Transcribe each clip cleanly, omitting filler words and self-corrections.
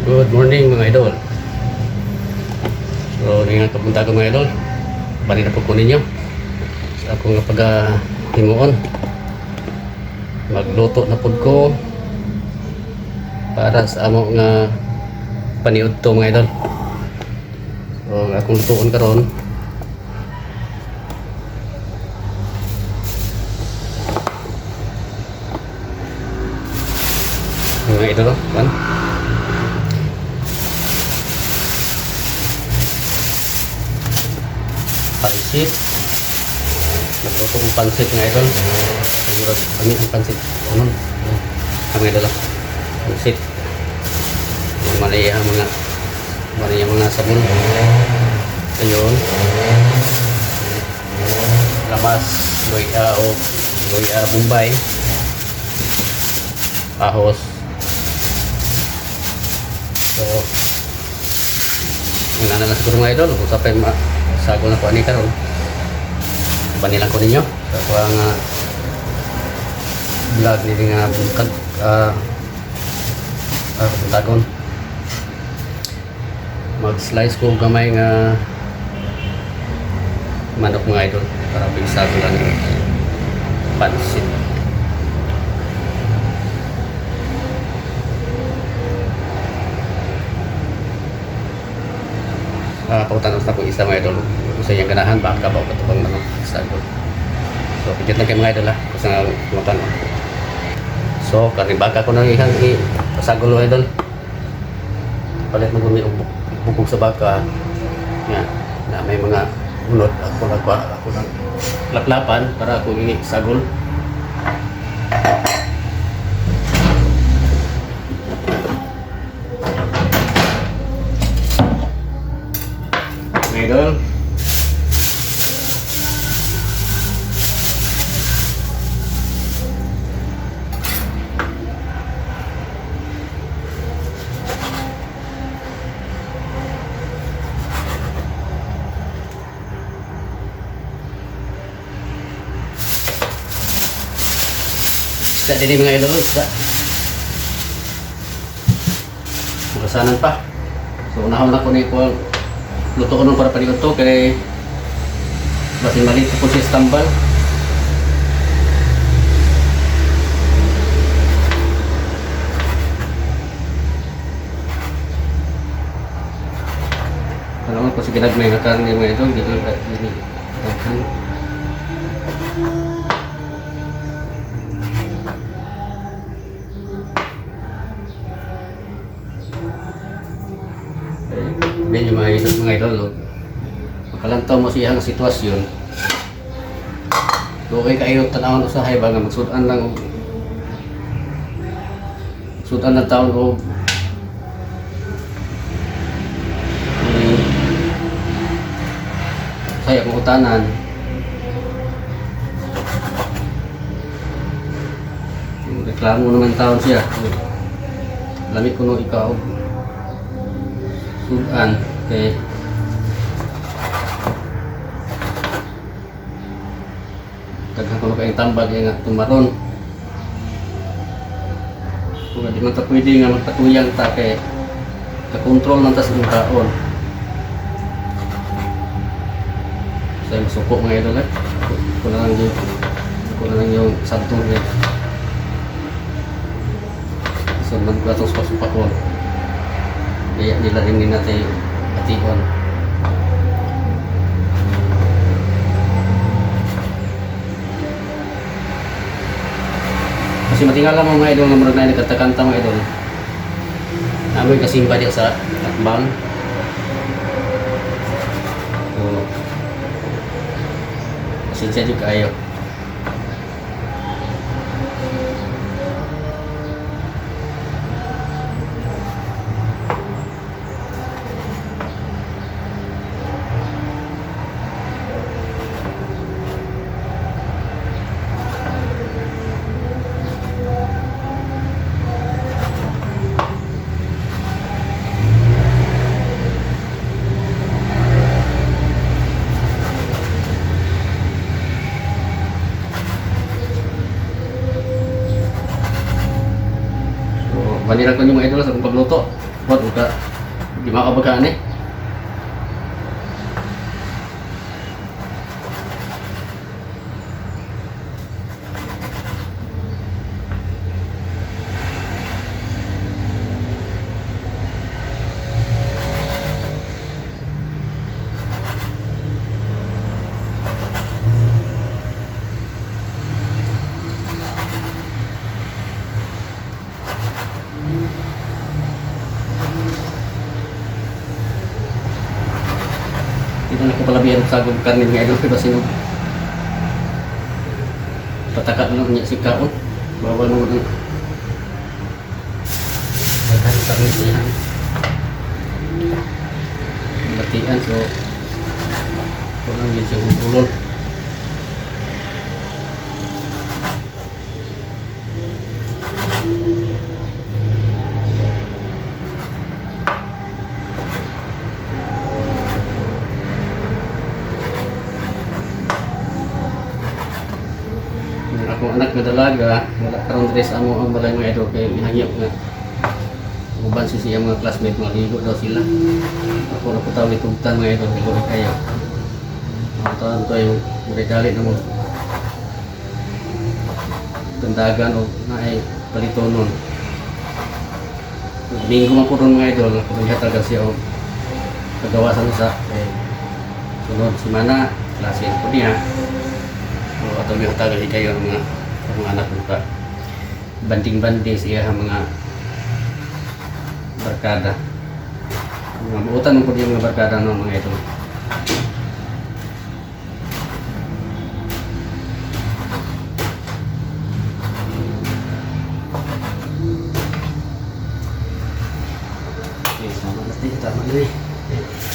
Good morning, mga idol. So, ngayon kapunta ko, mga idol. Bali na po ko ninyo sa akong paghimuon. Magluto na pud ko para sa amo nga paniudto, mga idol. So, ang akong lutuon karon, mga idol, oh, man. Pansit. Nagluto kong pansit, mga idol. Siguro, kami ang pansit. Ano? Ang mga idol, oh. Pansit. Mga mali ang mga mali ang mga sabon. Ayun. Lamas, luya o luya Bombay. Ahos. So, una na lang siguro, mga idol. Kung sa pa sagol na po ani karon. Banilang ko ninyo sa ako ang vlog ni nga buntag buntagon. Mag-slice ko gamay nga manok, mga idol, para pag lang yung pansit. Pautan sa ko isa, mga idol. Kung sa iyang ganahan, baka ba o katubang manok sagol. So, pidyo lang kayo, mga idol, ha. Kung sa mga. So, karne baka ko nang ihang i pasagol, mga idol. Palit mo gumi og bukog sa baka. Nga, na may mga unod ako nagwa ako ng laplapan para ako i-sagol. Mga idol. Isda din, mga idol, isda. Magasanan pa. So unahon na ko ni ko luto ko nung para paniudto kay basin malit ko siya tambal. Alam ko sa ginagmay nga karne, mga idol, dito dito. Daghan. Medyo mga idol, mga idol, no? Makalantaw mo siyang sitwasyon. Okay kayo tanawon usahay ba nga magsudan lang sudan lang taon og say akong utanan. Reklamo naman taon siya. Lami ko no ikaw sudan kay daghan ko kayong tambag nga tumaron. Kung di man ta pwede nga magpatuyang ta kay kakontrol man ta sa imong kaon. Sa imong suko, mga idol, eh. Ako na lang yung santong eh. So man ko atong supakon. Kaya nila rin ni natin ation. Kasi matingala mo, mga idol, nga murag na nagkanta-kanta, mga idol. Amoy kasimba diya sa takbang. So, pasensya jud kaayo. So, banira ko yung mga idol sa akong pagluto. What ka? Di makabagaan eh. Dito na ko palabihan sa sagong karne, mga idol, kay basin pataka na niya si kaon. Bawal mo ng daghan karne siya. Batian, so kulang yun siya ulon. Yung akong anak nga dalaga, wala karon diri sa amo ang balay, mga idol, kay mihangyo nga uban si siya mga classmate, maligo daw sila. Ako na po tawag itugtan, mga idol, kay luhi kayo. Mga taon to yung dali na mo dandagan o naay palitonon. Domingo man po ron, mga idol, ako talaga siya og kagawasan sa kay sunod semana klase po niya. So atong gihatagan higayon mga anak ko ka banding-banding siya ang mga barkada. Mga buutan mo po yung mga barkada no, mga idol. Okay, tama na tayo, tama na eh. Okay.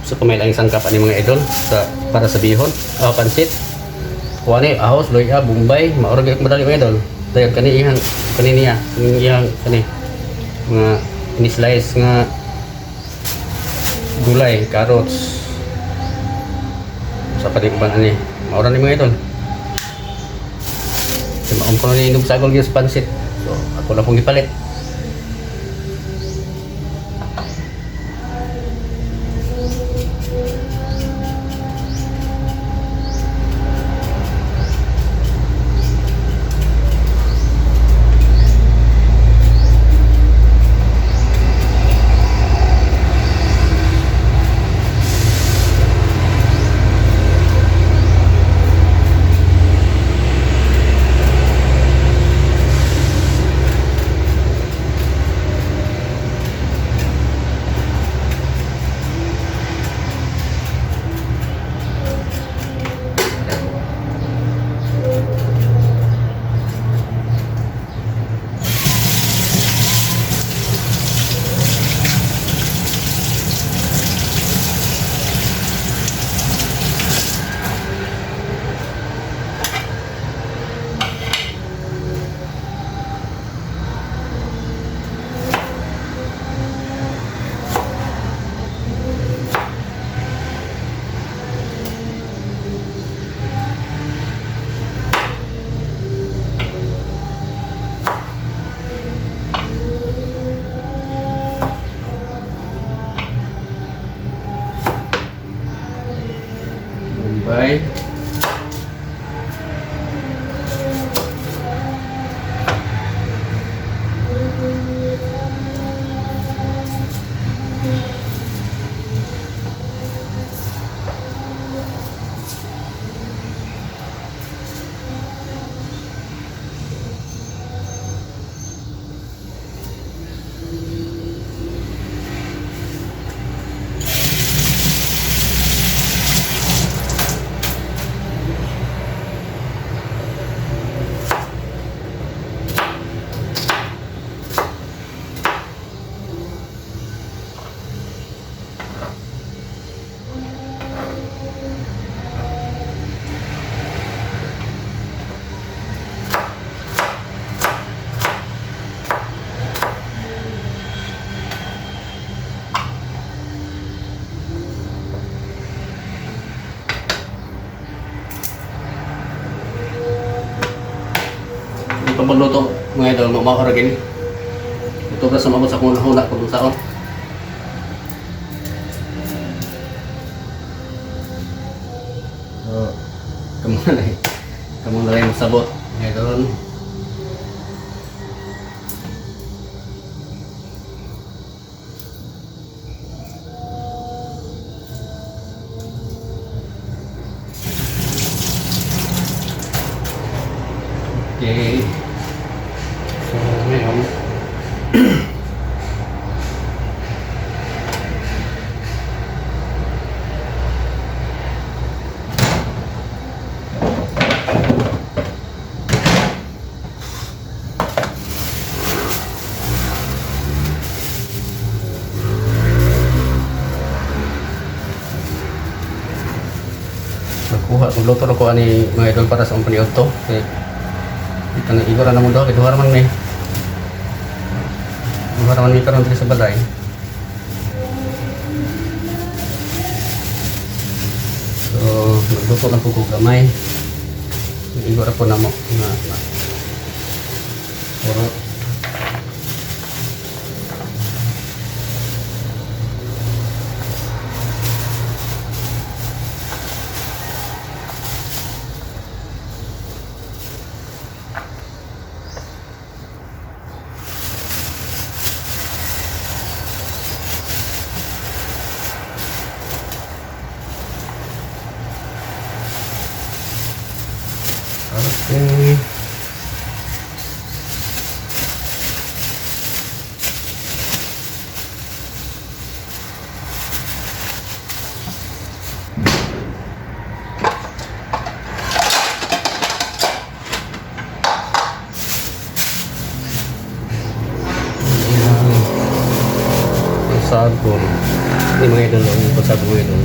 So pamay lang sangkap ani, mga idol, sa para sa bihon, pansit. Kuha ni ahos, luya, bombay, mauro gyud madali, mga idol. Dayon kani iyang kani niya, kani iyang kani mga ini-slice nga gulay, carrots. Sa pati uban ani, mauro ni, mga idol. Kasi maom ko na inom sagol gyud sa pansit. So ako na pong gipalit. Bombay. Akong pagluto, mga idol, mamao ra gini. Ito ba sa mabot sa akong huna kung saon. So, kamo na lang. Kamo na lang sabot, mga idol. Okay. So, ngayon, nagkuha, nagluto na ko ani mga idol para sa akong paniudto. Kay ito na igor na mo daw, kay duha ra man ni. Duha ra man ni karon diri sa balay. So, nagluto lang po ko gamay. Igor ra po na mo na, na. Puro. Okay. Ayan. Ang sabon. Hindi mga idol, ang sabon mga idol.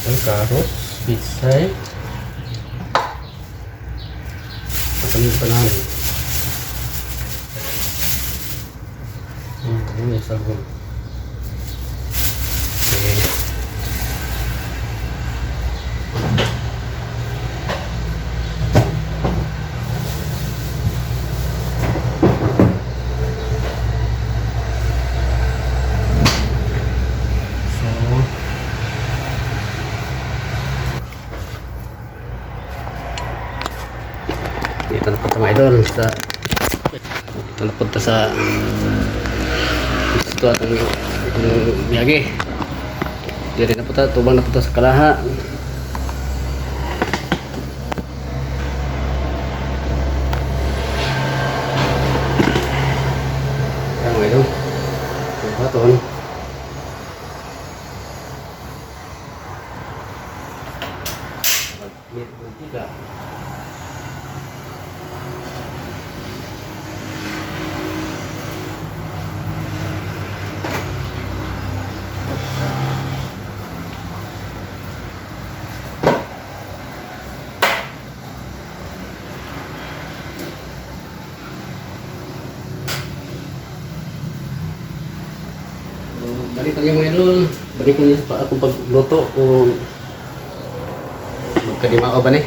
Ang carrots, pitsay. Patamin pa namin. Yun yung sabon. Okay. So, dito na punta mga idol sa dito na punta sa gusto atong itong biyage. Dito na punta, tubang na punta sa Kalaha. Ayan mga idol. Ito. Mantika. So, balik tayo mga idol. Balik ko niya sa akong pagluto kung magkadima ka ba ni?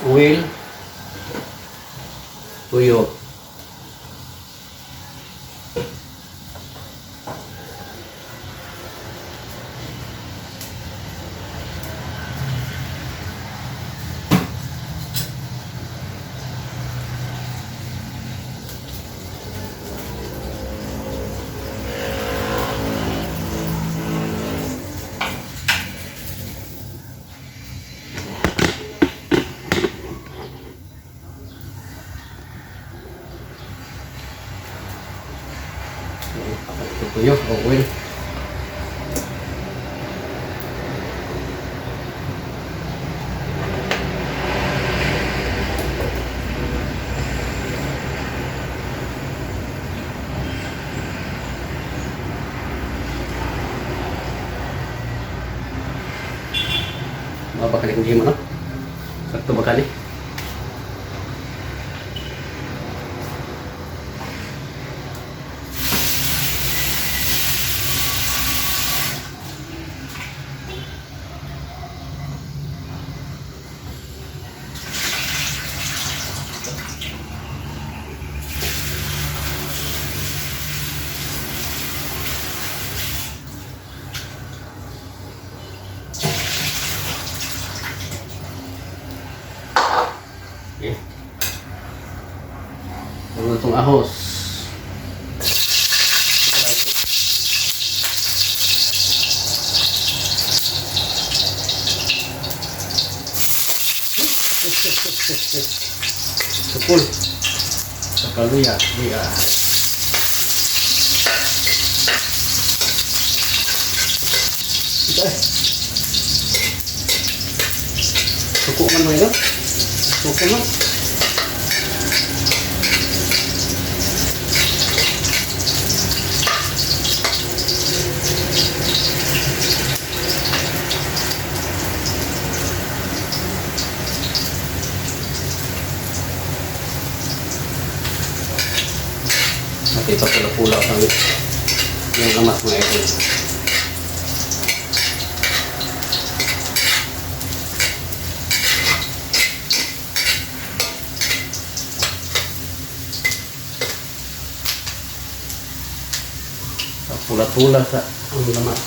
Oil, tuyo. Tuyo o oil. Mabaka ni kung himo, no? Sakto ba kani? Okay. Ano itong ahos? Sukul. Sa kaluya. Di ah. Ito eh. Suko man mo ito. Suko man. At ipapula-pula ang yung lamas, mga idol. Pula-pula sa ang lamas.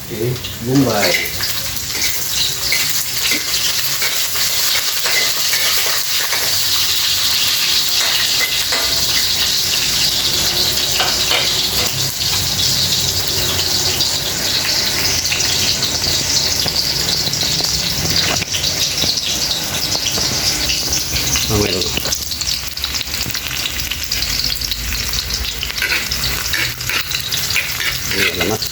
Okay, Bombay. Mga idol. Ini lamas.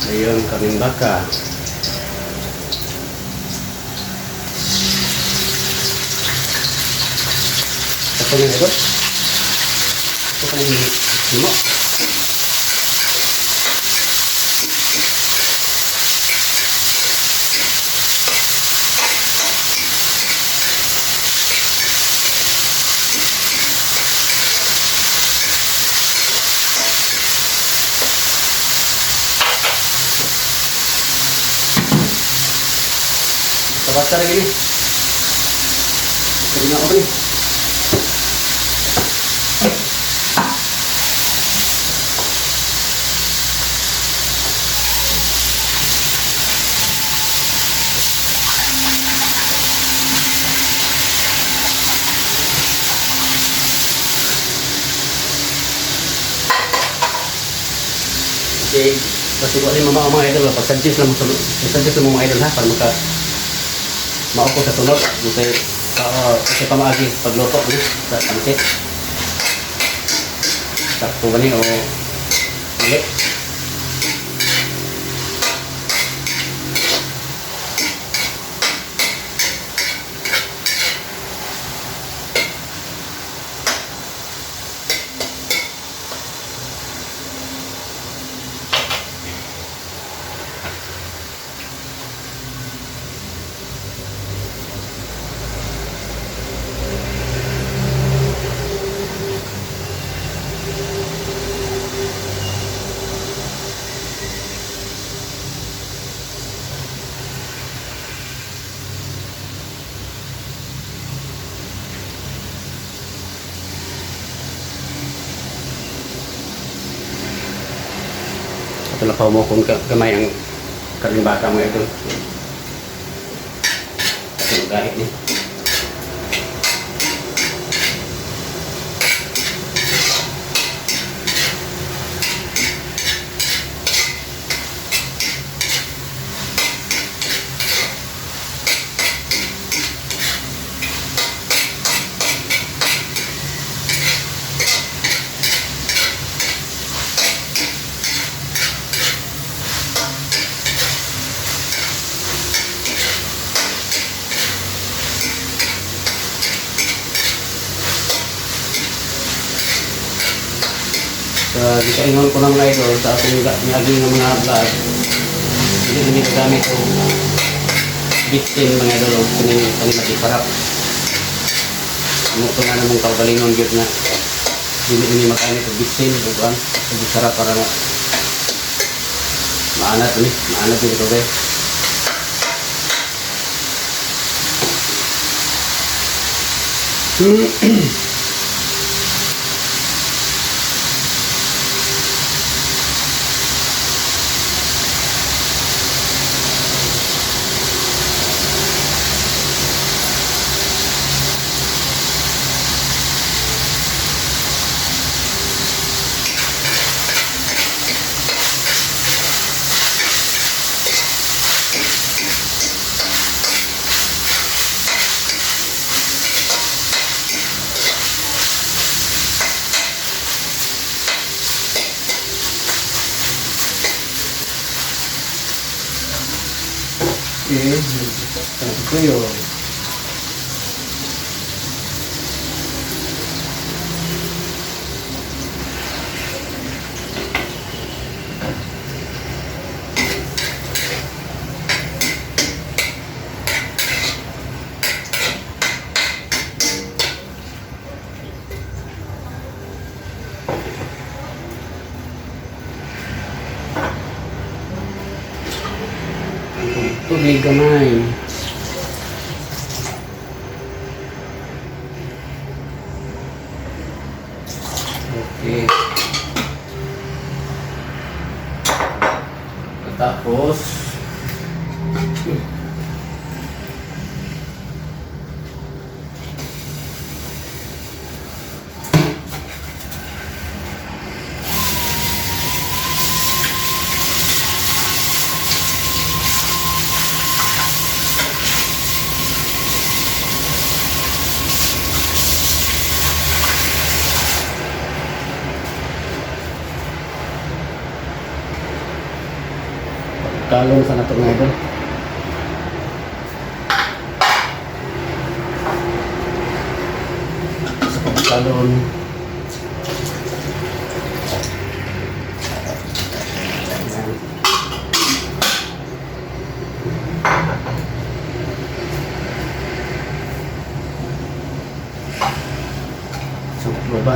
Ayun, kaming baka. Ito na ito. Ito pa yung himo. Basta lagi ni. Ito na ako ni. Okay, basta ko alam mga mga idol, pag-suggest lang mo pag-suggest lang mo, mga idol ha, para maka maupo sa sunod, kasi kasi pamaagi pagluto ni sa pansit. Sakto ba ni o mali? Ito lang pa mo kung gamay ang karning baka, mga idol. Ito gahit ni. Gikaingon ko na, mga idol, sa atong miagi nga mga vlog. Hindi kami kagamit og bitsin, mga idol, og kining kaning matiparap. Amo to nga namong kaugalingon gyud nga dili ni magamit og bitsin ug kuan ug sarap para nga maanat ni, maanat din ito, guys. Okay, ito yun. Tubig gamay. Okay. Tapos, kalong sa nato, mga idol. Sa pagkalon. Ayan. Sa ba?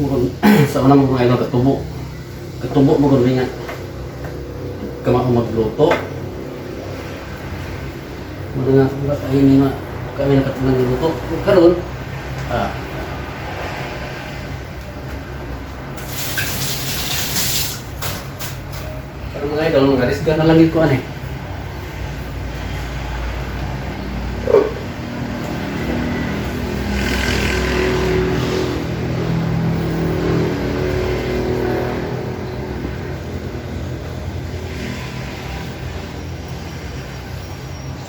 Murag sa una, mga idol, katubo. Katubo mo gud nga. Kama ko magluto. Mura nga wala kayo ni nga kami nakatunan ng luto. Karon Pero, mga idol, mga risga na lang yung kuan eh.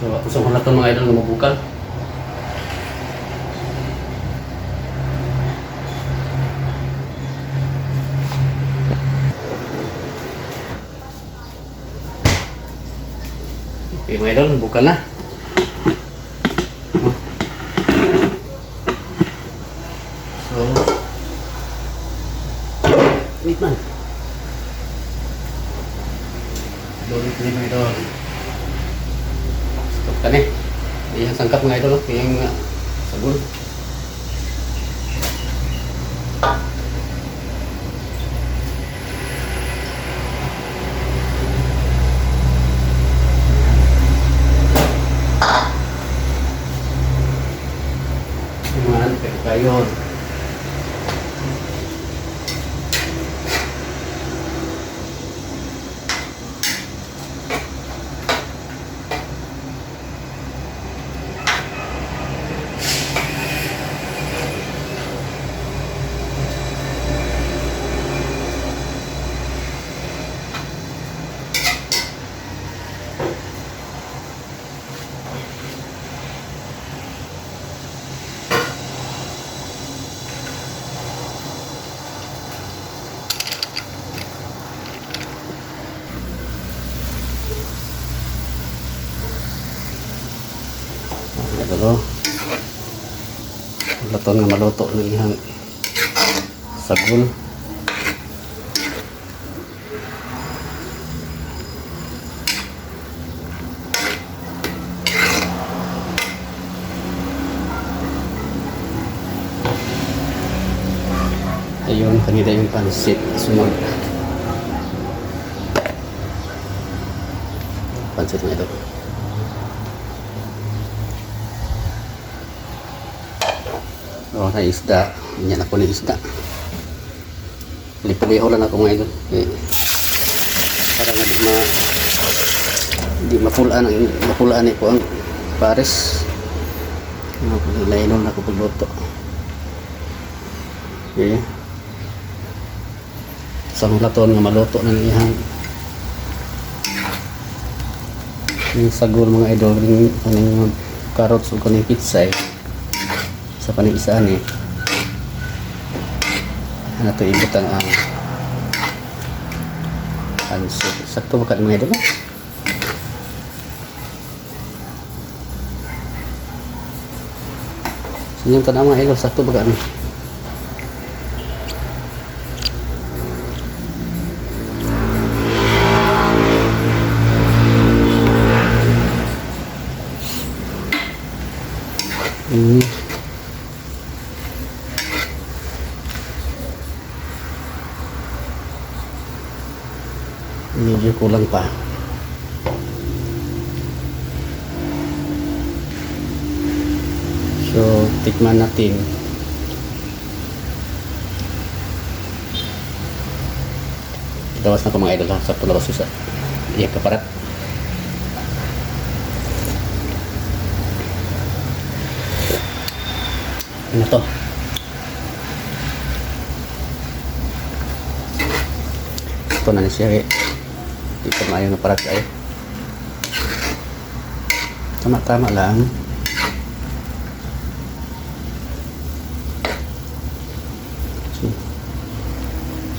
So, ako sa mga mga idol nga mabukal. Okay, mga idol, bukal na. Oh. So, wait man. Lulit ni, mga idol. Stop ka ni. Iyang sangkap, mga idol, oh. Iyang sabon. Naman, pero kayo. Naton nga maluto ng ihang sagol. Ayun, kanina yung pansit. Sunod. Pansit na ito. Oh, na isda. Yan ako ni isda. Lipa-liho lang ako ngayon. Eh, para nga di mapulaan ang mapulaan ko ang pares. Ano, lainon na ako pagluto. Okay. Sa mga laton nga maluto na niyang yung sagol, mga idol, yung kaning carrots ug kaning pitsay sa kaning isaan eh ano to ibutang ang pansit. Sakto ba ka, mga idol, eh? Sa inyong tanaw, mga idol, sakto ba ka ano? Medyo kulang pa. So, tikman natin. Gawas na ko, mga idol, ha. Sakto na ba susa? Iya kaparat. Ano to? Ito na ni siya eh. Di pa maayo nga parat ay. Tama-tama lang. So,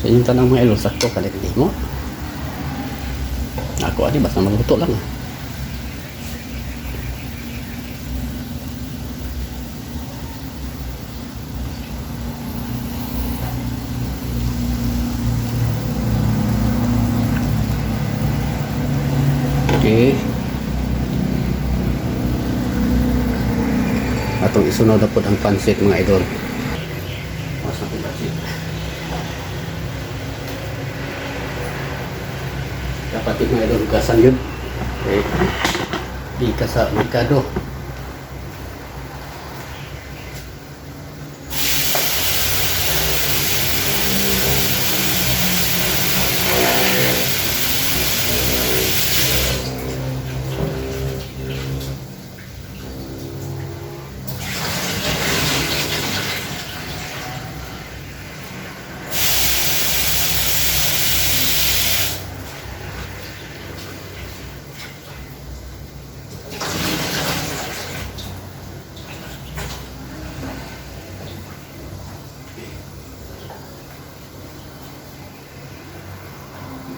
sa inyong tanang, mga idol, sakto ka din mo. Ako ani basta magluto lang ah. Okay. Atong isunod na po ang pansit, mga idol. Mas natin pansit. Dapat yung mga idol hugasan yun. Okay. Di ka sa merkado.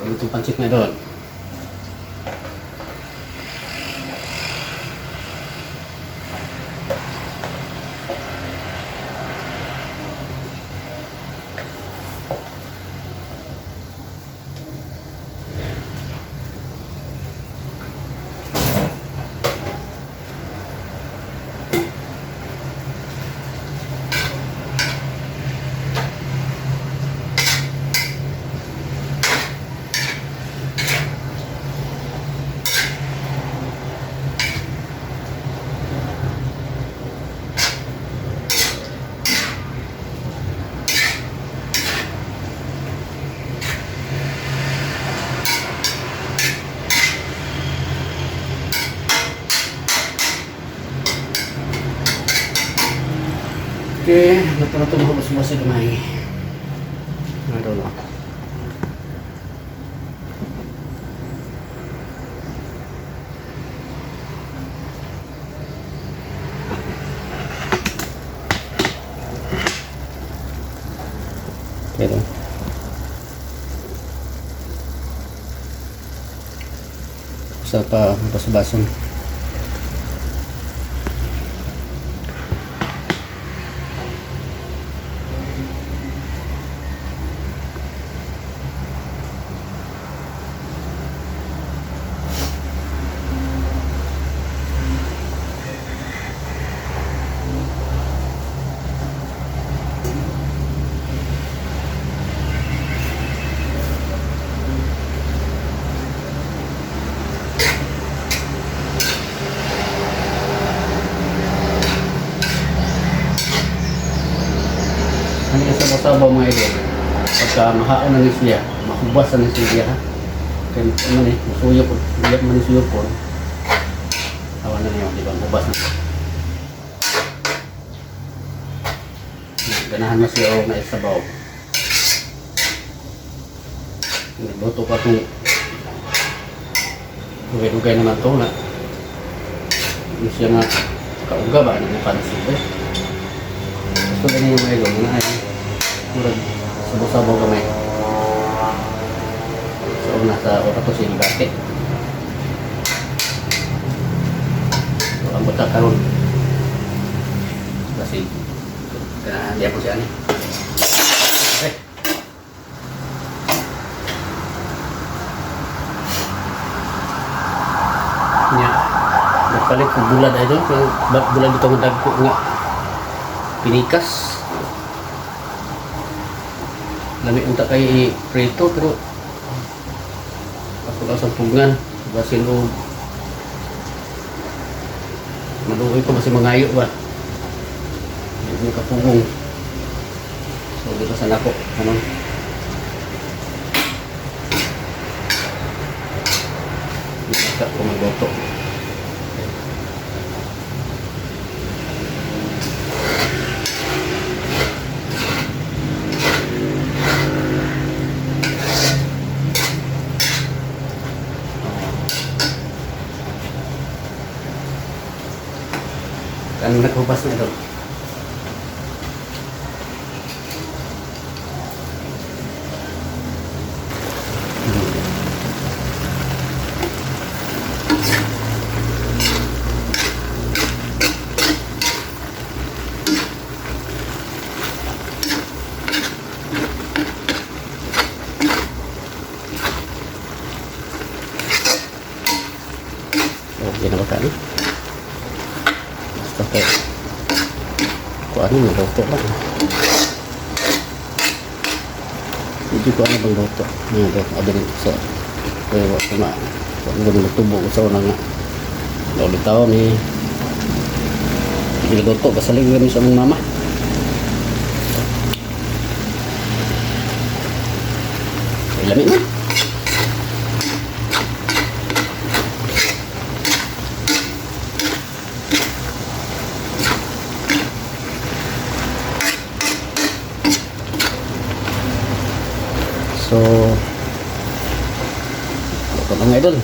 Itong pansit na idol. Okay, luto na ito mga boss gamay. Mga idol, ah. Pero sa pa baso-bason. sabaw, mga idol. Pagka mahaon na ni siya, mahubas na ni siya ha. Kaya ano ni, musuyok, biyap man ni suyok ko. Awan na niyo, di ba? Hubas na. Ganahan na siya og na sabaw. Nagluto ka itong dugay-dugay naman to na. Hindi siya nga kauga ba ng pansit eh. Gusto ganyan yung mga idol na ay murag sabaw-sabaw gamay. So nasa oras to siya ibate. So ang buta karon kasi ganahan diya po siya ni. Okay. Nya, nagpalit ko bulad idol, bulad ito nga dagko nga pinikas. Lami unta kay prito pero ako lang sa pugngan, basin og maluoy ko kasi mangayo ba. Hindi ko kapugong. So dito sa nako, ano? Dito ko magluto. Ano naghubas na ito? Okay na ba ka, no? Basta kay kung ano yung luto lang. Medyo ko ano bang luto. Ano ba? Ado rin sa kaya wa ko na kung ano ba nagtubo ko sa una nga. Ulit tao ni Niluto, basalig kami sa among mama. Ay, lami na. So, ito mga idol.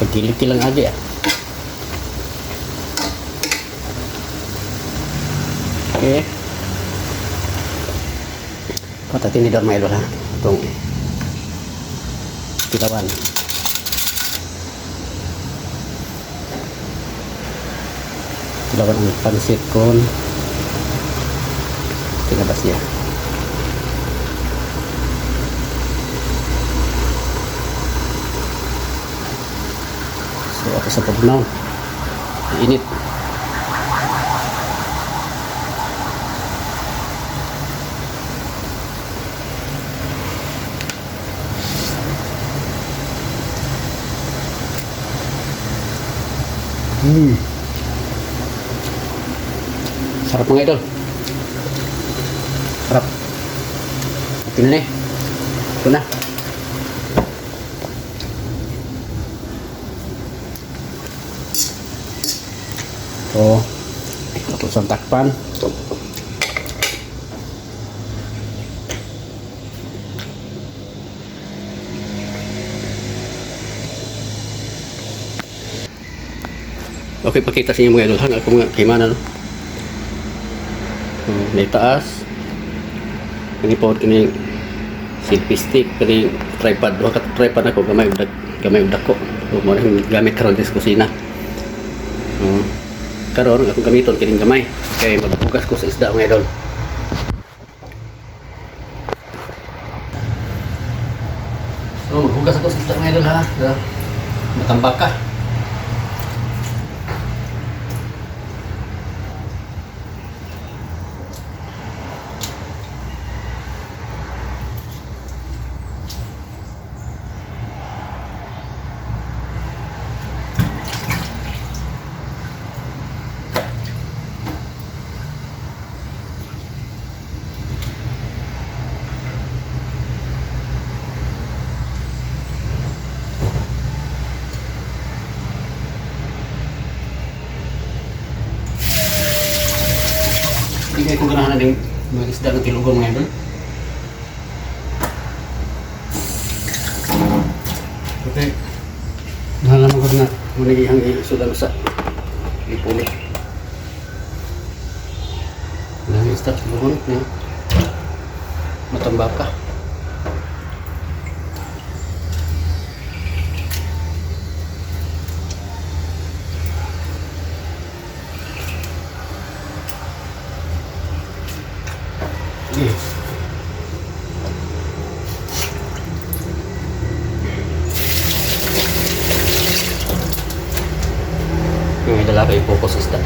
Pagkilit lang agi ah. Okay. Patatin ni mga idol ha. Itong tilawan. Tilawan ang pansit kon. Tinabas niya. So ako sa pagnaw. Init. Sarap, mga idol. Sarap. Ito na eh. Ito na. Ito. Ito sa takpan. Okay, pakita sa inyo, mga idol. Hang ako mga kimana, no? So, may taas. Kani po, kini selfie stick, kani tripod. Duha ka tripod ako, gamay ug gamay ug dako. So, mo na gamit karon sa kusina. So, karon akong gamiton kining gamay kay maghugas ko sa isda, mga idol. So, maghugas ako sa isda, mga idol ha. Matambak ka. Kaya kung ganahan na din mga isda ng tilugon, mga idol. Okay. Nalaman ko na muna iyang isudan sa lipuli. Ang isda tilugon niya. Matambaka. Yes. Yung idol ako i-focus isda.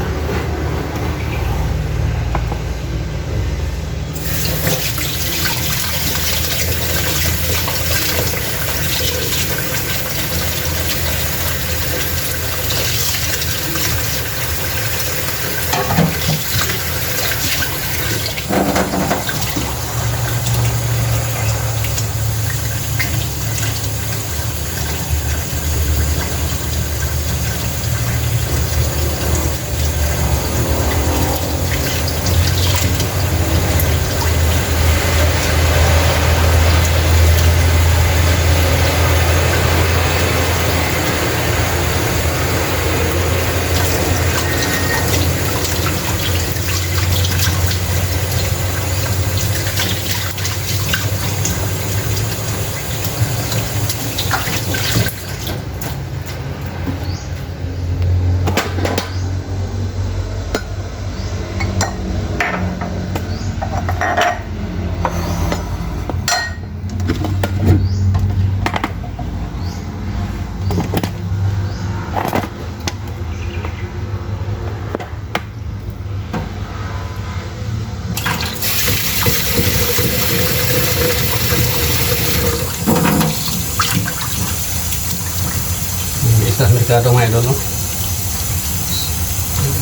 Yung isa merkado mga idol, no?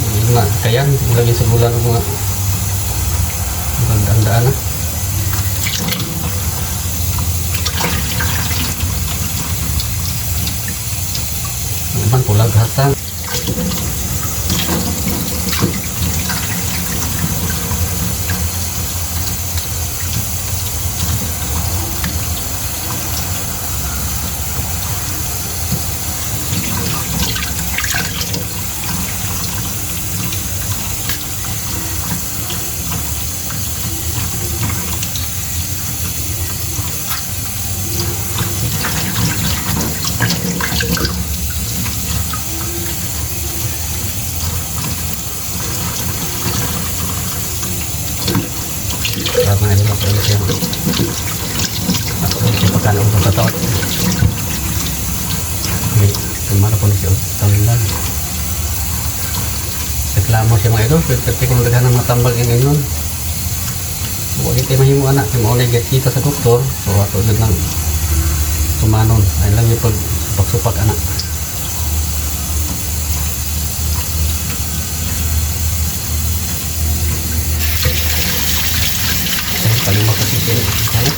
Yun na, kaya lagi sa bulan ng mga daan na. Ang ibang pulag hasang. Sarap mga idol, ako ulit yan. Ako ulit yung pagkain ako sa taot. May tumara po na siya. Tambal. Reklamo siya, mga idol. Pero pwede kong daghan ng mga tambal yung ingon. Huwag ito mahimo anak. Kaya maunay get kita sa doktor. So ato yun lang. Tumanon. Ay lang yung pag supak-supak anak. Ay, kalimot kasi siya. Ano?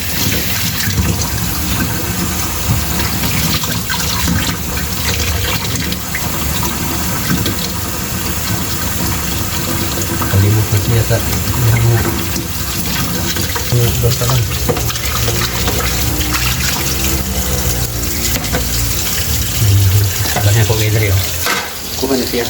Kalimot na siya sa iyang mga doon pa lang. Alam niya kung idri, oh. Kuha na siya.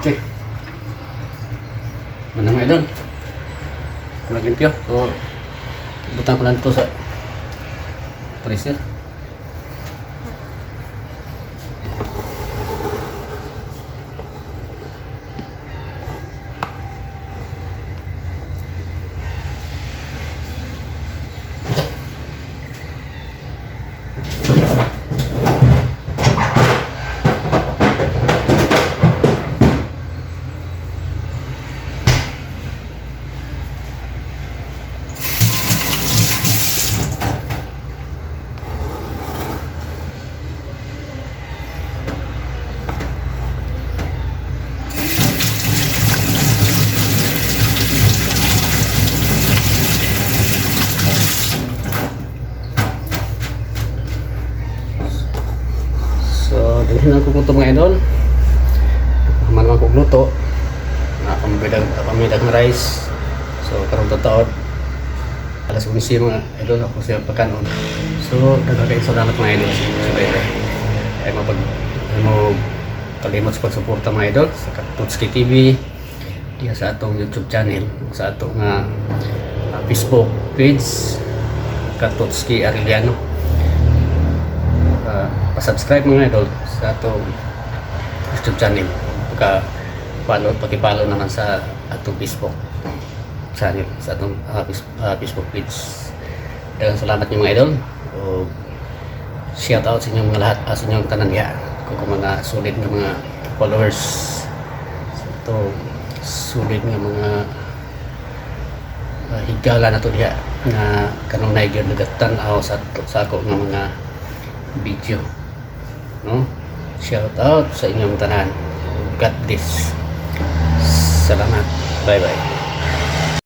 Okay. Mana mga idol? Kulang limpyo. So, butang ko lang ito sa freezer. Hinan ko gutom, mga idol. Man man kog luto. Na kami ng rice. So karon taon alas 11, mga idol, ako siya pagkanon. So daghan kaayo salamat, mga idol, sa subaybay. Ay mapag ay mo kalimot sa pagsuporta, mga idol, sa Katutski TV diya sa atong YouTube channel, sa atong Facebook page, Katutski Arellano. Pa-subscribe, mga idol, sa atong YouTube channel. Pagka follow, paki-follow naman sa atong Facebook channel, sa atong Facebook page. Daghang salamat niyo, mga idol. O shout out sa inyong mga lahat, sa inyong tanan diha. Kung mga solid nga mga followers. So, ito solid nga mga higala na to diha nga kanunay gyud nagatan-aw sa ako nga mga video, no? Shout out sa inyong tanan. God bless. Salamat. Bye bye.